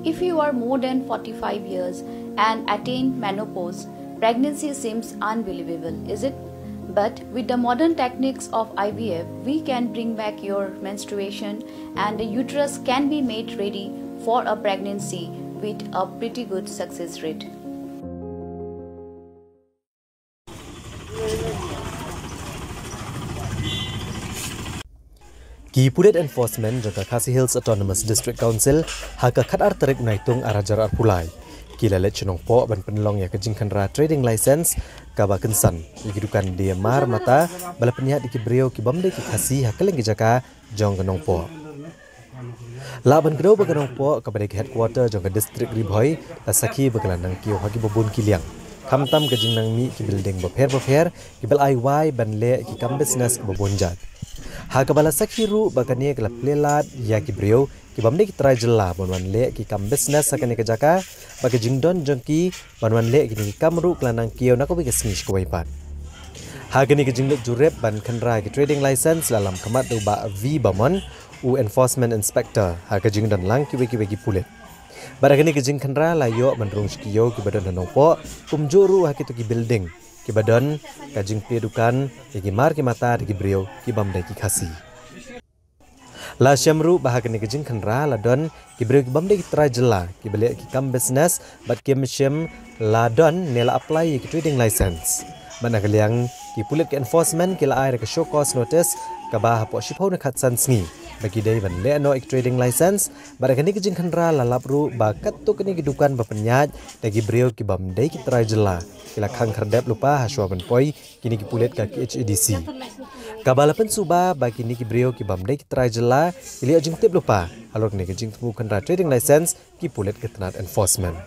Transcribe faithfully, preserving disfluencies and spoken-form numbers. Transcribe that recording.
If you are more than forty-five years and attain menopause, pregnancy seems unbelievable, is it? But with the modern techniques of I V F, we can bring back your menstruation and the uterus can be made ready for a pregnancy with a pretty good success rate. Ki pulit enforcement jong ka Khasi Hills Autonomous District Council ha ka khatar tarik Naitung ar hajar arphew lai ki la leit sha Nongpoh ban pynlong ïa ka jingkhynra trading license kaba kynsan ïa ki dukan diamar mata ba la pynïaid ïa ki briew ki bym dei ki Khasi ha kylleng ki jaka jong ka Nongpoh. Lah ban kdew ba ka Nongpoh kaba dei ka headquarter jong ka district Ri Bhoi la sakhi ba ka la nang kiew ha kiba bun ki liang. Khamtam ka jingnang mih ki building bapher bapher kiba la ai wai ban leh ki kam business kiba bun jait. Ha kaba la sakhi ruh ba kane ka la plie lad ïa ki briew ki bym dei ki trai jylla ban wan leh ki kam business ha kane ka jaka ba ka jingdon jong ki ban wan leh kine ki kam ruh ka la nang kiew na kawei ka sngi sha kawei pat. Ha kane ka jingleit jurip ban khynra ki trading license la lam khmat da u Bah V Bamon, u enforcement inspector ha ka jingdon lang kiwei kiwei ki pulit. Bad ha kane ka jingkhynra la ïoh ban rung sha ki ïew kiba don ha Nongpoh kumjuh ruh ha kito ki building kiba don ka jingplie dukan ïa ki mar ki mata da ki briew ki bym dei ki Khasi. La shem ruh ba ha kane ka jingkhynra la don ki briew ki bym dei ki trai jylla kiba leh ki kam business bad kim shym la don ne la apply ïa ki trading license. Bad na ka liang ki pulit ka enforcement ki la ai da ka show cause notice kaba hapoh shiphew ne khatsan sngi ba ki dei ban leh noh ïa ki trading license. Bad ha kane ka jingkhynra la lap ruh ba katto katne ki dukan ba pynïaid da ki briew ki bym dei ki trai jylla ki la khang khyrdep lypa ha shuwa ban poi kine ki pulit ka K H A D C. Kaba la pynsuba ba kine ki briew ki bym dei ki trai jylla ki la ïoh jingtip lypa halor kane ka jingthmu khynra trading license ki pulit ka tnat enforcement.